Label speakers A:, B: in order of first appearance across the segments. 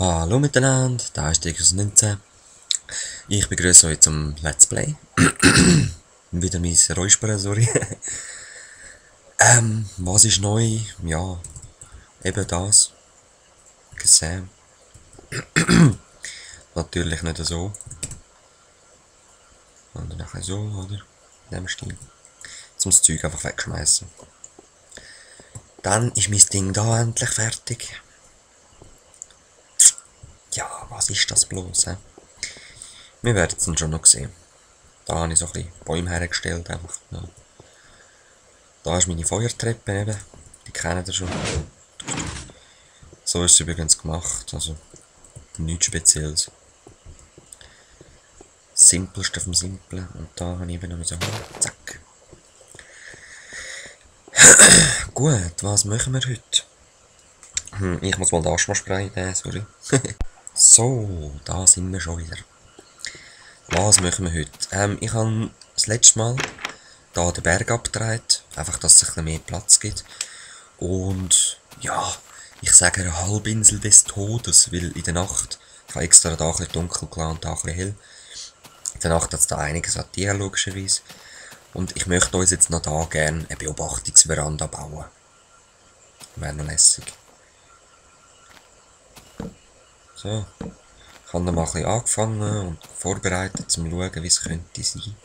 A: Hallo miteinander, da ist Digus 19. Ich begrüße euch zum Let's Play. Wieder mein Räuspern, sorry. Was ist neu? Ja, eben das. Gesehen. Natürlich nicht so. Sondern nachher so, oder? In dem Stil. Zum das Zeug einfach wegschmeißen. Dann ist mein Ding da endlich fertig. Ja, was ist das bloß, hä? Wir werden es dann schon noch sehen. Da habe ich so ein bisschen Bäume hergestellt, einfach. Ja. Da ist meine Feuertreppe eben. Die kennt ihr schon. So ist es übrigens gemacht, also nichts Spezielles. Das Simpelste vom Simplen. Und da habe ich eben noch so, zack. Gut, was machen wir heute? Ich muss mal das Asthma-Spray nehmen, sorry. So, da sind wir schon wieder. Was machen wir heute? Ich habe das letzte Mal da den Berg abgedreht, einfach, dass es ein bisschen mehr Platz gibt. Und ja, ich sage eine Halbinsel des Todes, weil in der Nacht, ich habe extra da ein bisschen dunkel gelassen und da ein bisschen hell. In der Nacht hat es da einiges an Tieren, logischerweise. Und ich möchte uns jetzt noch da gerne eine Beobachtungsveranda bauen. Wäre noch lässig. So, ich habe dann mal ein bisschen angefangen und vorbereitet, um zu schauen, wie es könnte sein.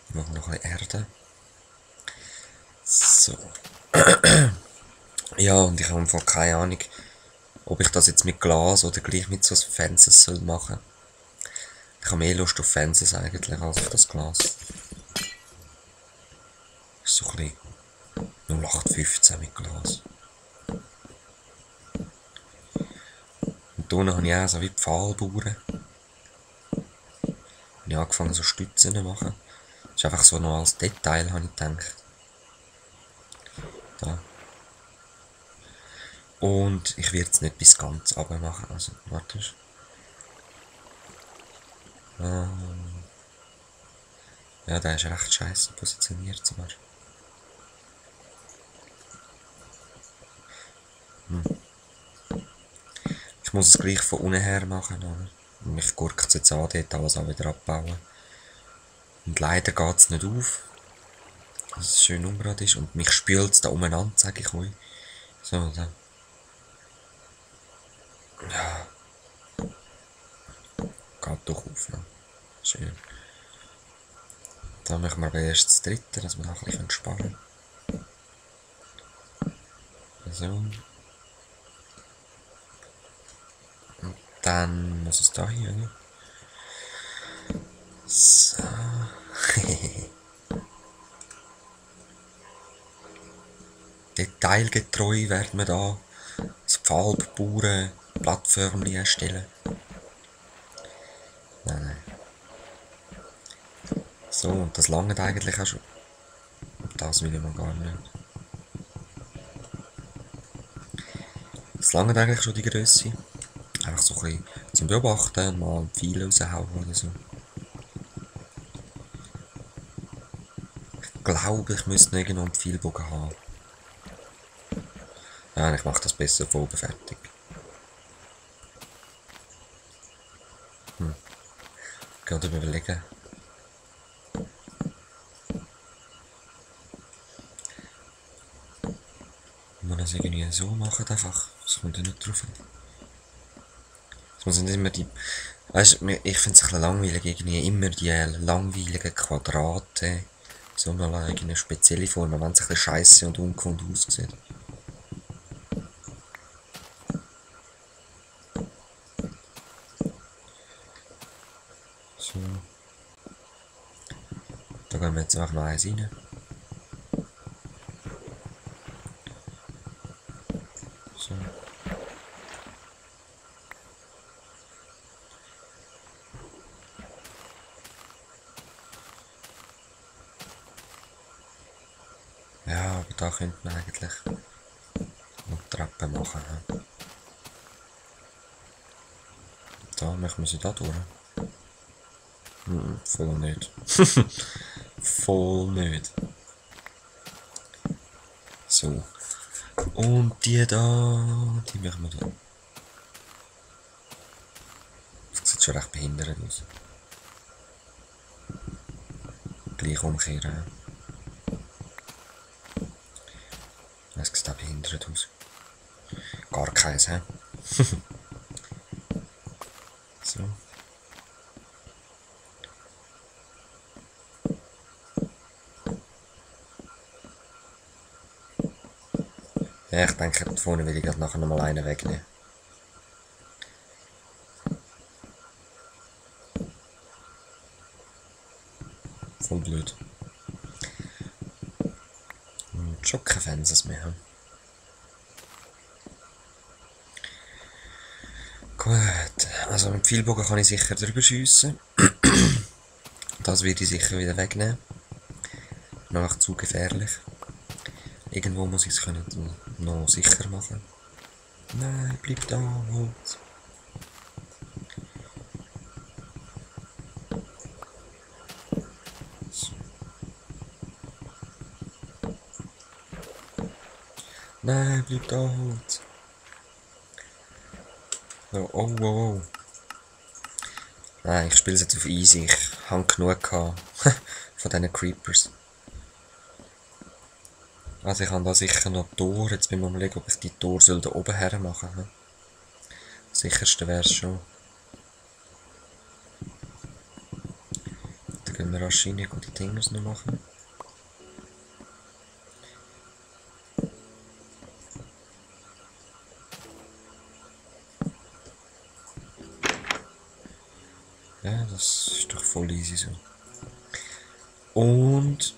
A: Ich mache noch ein bisschen Erde. So. Ja, und ich habe einfach keine Ahnung, ob ich das jetzt mit Glas oder gleich mit so Fences soll machen. Ich habe mehr Lust auf Fences eigentlich als auf das Glas. Ist so ein bisschen 0815 mit Glas. Und da habe ich auch so wie Pfahlbauern. Ich habe angefangen so Stützen zu machen. Das ist einfach so noch als Detail, habe ich gedacht. Da. Und ich werde es nicht bis ganz runter machen. Also, warte. Ja, der ist recht scheiße positioniert sogar. Ich muss es gleich von unten her machen, oder? Und mich gurkt es jetzt an, dort alles auch wieder abbauen. Und leider geht es nicht auf, dass es schön ungerade ist. Und mich spült es da umeinander, sage ich euch. So, da. Ja. Geht doch auf, ne? Schön. Dann machen wir aber erst das dritte, dass wir noch ein bisschen sparen können. So. Und dann muss es da hier, ne? So. Detailgetreu werden wir da das Pfahlbauern Plattformen erstellen. Nein. So, und das langt eigentlich auch schon. Das will ich mal gar nicht. Das langt eigentlich schon die Grösse. Einfach so ein bisschen zum Beobachten, mal Pfeile raushauen oder so. Ich glaube, ich müsste irgendwo einen Pfeilbogen haben. Ja, ich mache das besser von oben fertig. Gerade überlegen. Wenn man das irgendwie so macht, einfach. Das kommt ja nicht drauf an. Es muss nicht immer die. Weißt du, ich finde es ein bisschen langweilig, irgendwie immer die langweiligen Quadrate. So mal eine spezielle Form, wenn es ein bisschen scheisse und ungewohnt aussieht. So. Da gehen wir jetzt einfach noch eins rein. So. Ja, aber da könnte man eigentlich noch Treppen machen. Ja. Da machen wir sie da durch. Voll nicht. Voll nicht. So. Und die da, die machen wir da. sieht schon recht behindert aus. Gleich umkehren. Es sieht auch behindert aus. Gar keins, hä? So. Ja, ich denke, da vorne will ich gerade nachher nochmal einen wegnehmen. Voll blöd. Und schon keine Fenster mehr haben. Gut, also mit Pfeilbogen kann ich sicher drüber schiessen. Das werde ich sicher wieder wegnehmen. Noch zu gefährlich. Irgendwo muss ich es noch sicher machen. Nein, bleib da, Holz. So. Nein, bleib da, Holz. So, oh, oh, oh. Nein, ich spiele es jetzt auf easy. Ich habe genug gehabt von diesen Creepers. Also ich habe da sicher noch Tor. Jetzt bin ich mir überlegen, ob ich die Tor da oben her machen soll. Das sicherste wäre es schon. Dann gehen wir rasch rein und die Dinger noch machen. Ja, das ist doch voll easy so. Und...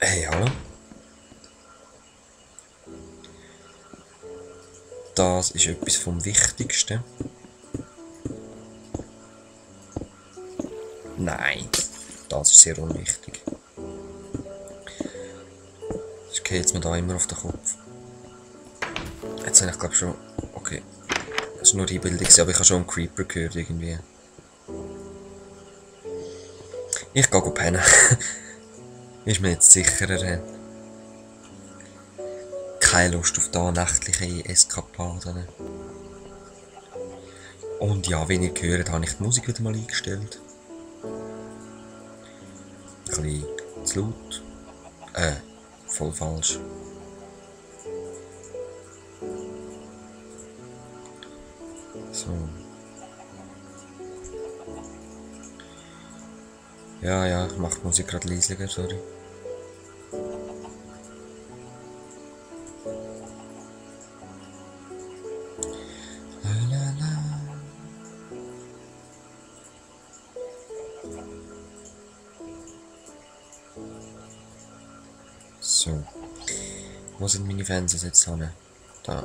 A: Hey, hallo? Das ist etwas vom Wichtigsten. Nein, das ist sehr unwichtig. Ich gehe jetzt mir da immer auf den Kopf. Jetzt habe ich glaube schon... Okay. Das war nur die Bildung, aber ich habe schon einen Creeper gehört irgendwie. Ich gehe pennen. Ist mir jetzt sicherer. Keine Lust auf da nächtliche Eskapaden. Und ja, wie ihr gehört, habe ich die Musik wieder mal eingestellt. Ein bisschen zu laut. Voll falsch. So. Ja, ich mache die Musik gerade leisiger, sorry. So. Wo sind meine Fenster jetzt hin? Da.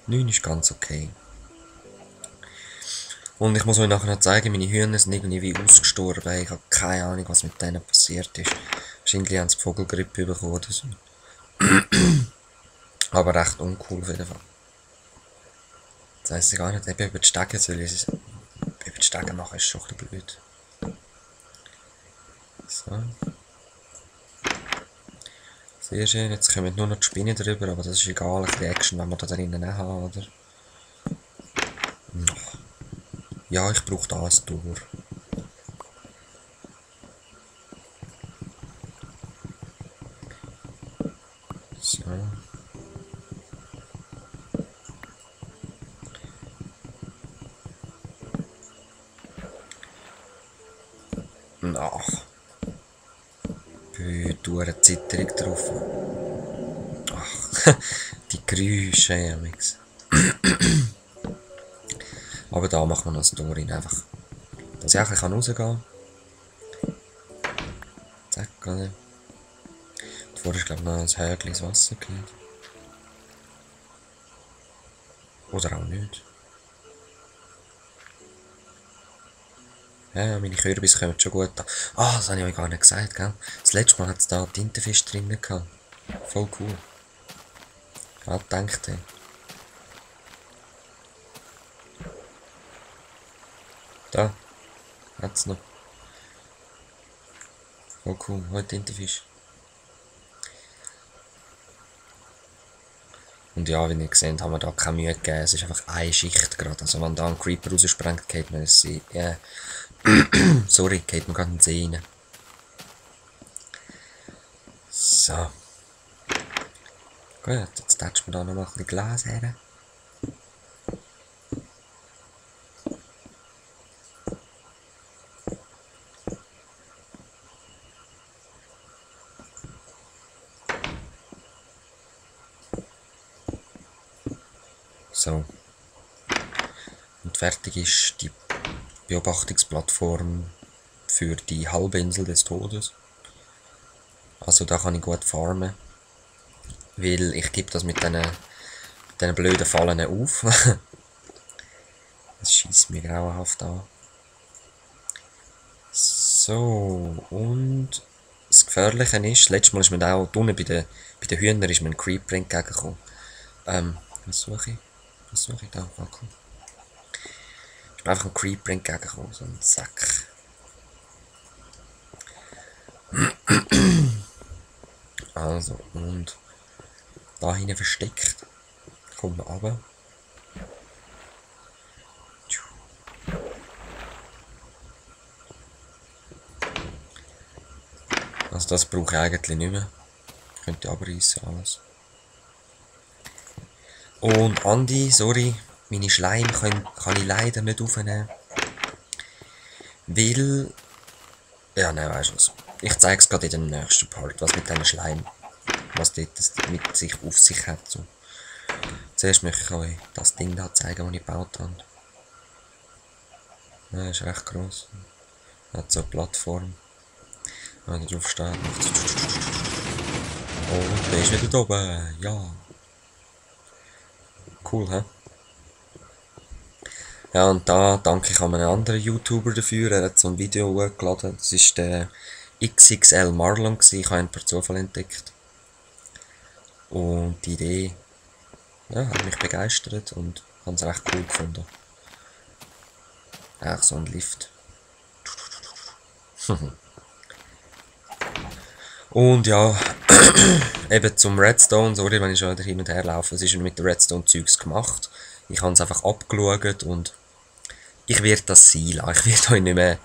A: Neun ist ganz okay. Und ich muss euch nachher noch zeigen, meine Hühner sind irgendwie ausgestorben. Ich habe keine Ahnung, was mit denen passiert ist. Wahrscheinlich haben sie Vogelgrippe bekommen oder so. Aber recht uncool auf jeden Fall. Das heisst ich gar nicht, eben über die Stege soll ich es. Über die Stege machen ist schon ein bisschen blöd. So. Sehr schön, jetzt kommen nur noch die Spinnen drüber, aber das ist egal, ein bisschen Action, wenn wir da drinnen auch haben, oder? Ja, ich brauche da ein Tor. So. Ach. Eine Zitterung drauf. Ach, die Geräusche, Amix. Aber da machen wir noch das Tor rein, einfach. Dass ich auch rausgehen kann. Zack, oder? Davor ist, glaube ich, noch ein Häkchen ins Wasser geht. Oder auch nicht. Ja, meine Kürbisse kommen schon gut an. Ah, das habe ich euch gar nicht gesagt, gell? Das letzte Mal hat es da Tintenfisch drin gehabt. Voll cool. Ja, gedacht, ey. Da. Hat's noch. Voll cool. Heute Tintenfisch. Und ja, wie ihr seht, haben wir da keine Mühe gegeben. Es ist einfach eine Schicht gerade. Also wenn da ein Creeper rausspringt, geht man in den See. Sorry, geht man gerade in den See rein. So. Gut, jetzt tätschen wir da noch mal ein bisschen Glas her. So. Und fertig ist die Beobachtungsplattform für die Halbinsel des Todes. Also da kann ich gut farmen. Weil ich gebe das mit diesen blöden Fallen auf. Das schießt mir grauenhaft an. So, und das Gefährliche ist, letztes Mal ist mir auch unten bei den Hühnern ist mir ein Creeper entgegengekommen. Was suche ich? Was suche ich da? Ah, cool. Ist mir einfach ein Creeper entgegengekommen, so ein Sack. Also, und da hinten versteckt. Kommt man runter. Also das brauche ich eigentlich nicht mehr. Könnte abreißen alles. Und Andi, sorry, meine Schleim kann ich leider nicht aufnehmen. Weil... Ja, nein, weißt du was. Ich zeige es gerade in dem nächsten Part, was mit diesen Schleim, was dort mit sich auf sich hat. So. Zuerst möchte ich euch das Ding da zeigen, das ich gebaut habe. Ja, ist recht gross. Hat so eine Plattform. Wenn er drauf steht, macht es. Oh, der ist wieder da oben. Ja. Cool, hä? Ja, und da danke ich an einen anderen YouTuber dafür. Er hat so ein Video hochgeladen. Das ist der XXL Marlon gewesen. Ich habe ihn per Zufall entdeckt. Und die Idee, ja, hat mich begeistert und habe es recht cool gefunden. Auch so ein Lift. Und ja, eben zum Redstone, sorry, wenn ich schon wieder hin und her laufe, es ist mit dem Redstone-Zeugs gemacht. Ich habe es einfach abgeschaut und ich werde das sein lassen. Ich werde euch nicht mehr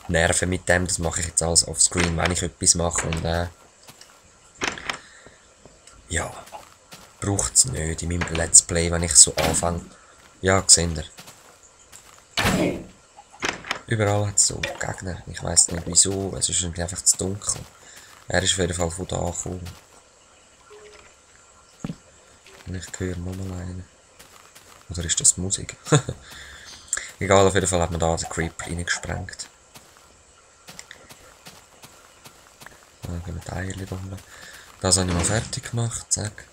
A: nerven mit dem, das mache ich jetzt alles offscreen, wenn ich etwas mache und ja, braucht es nicht in meinem Let's Play, wenn ich so anfange. Ja, seht ihr. Überall hat es so Gegner, ich weiss nicht wieso, es ist irgendwie einfach zu dunkel. Er ist auf jeden Fall von da gekommen. Und ich höre nochmal einen. Oder ist das Musik? Egal, auf jeden Fall hat man da den Creeper reingesprengt. Dann gehen wir die Eier runter. Das habe ich mal fertig gemacht, zack.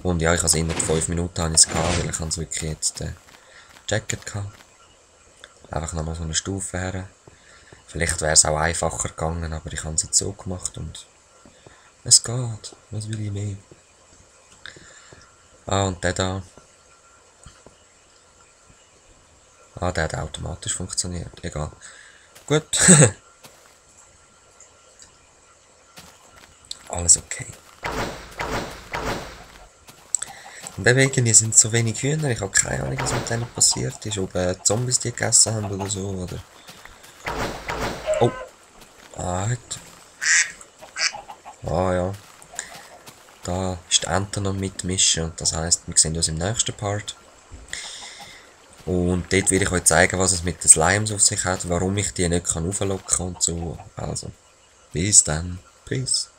A: Und ja, ich habe es innerhalb 5 Minuten gehabt, weil ich es wirklich jetzt Jacket gehabt. Einfach nochmal so eine Stufe her. Vielleicht wäre es auch einfacher gegangen, aber ich habe es jetzt so gemacht und es geht. Was will ich mehr? Ah, und der da. Ah, der hat automatisch funktioniert. Egal. Gut. Alles okay. Und deswegen sind so wenig Hühner. Ich habe keine Ahnung, was mit denen passiert ist. Ob Zombies die gegessen haben oder so. Oder... Oh. Ah, ja. Da ist die Ente noch mitmischen. Und das heisst, wir sehen uns im nächsten Part. Und dort werde ich euch zeigen, was es mit den Slimes auf sich hat. Warum ich die nicht auflocken kann und so. Also, bis dann. Peace.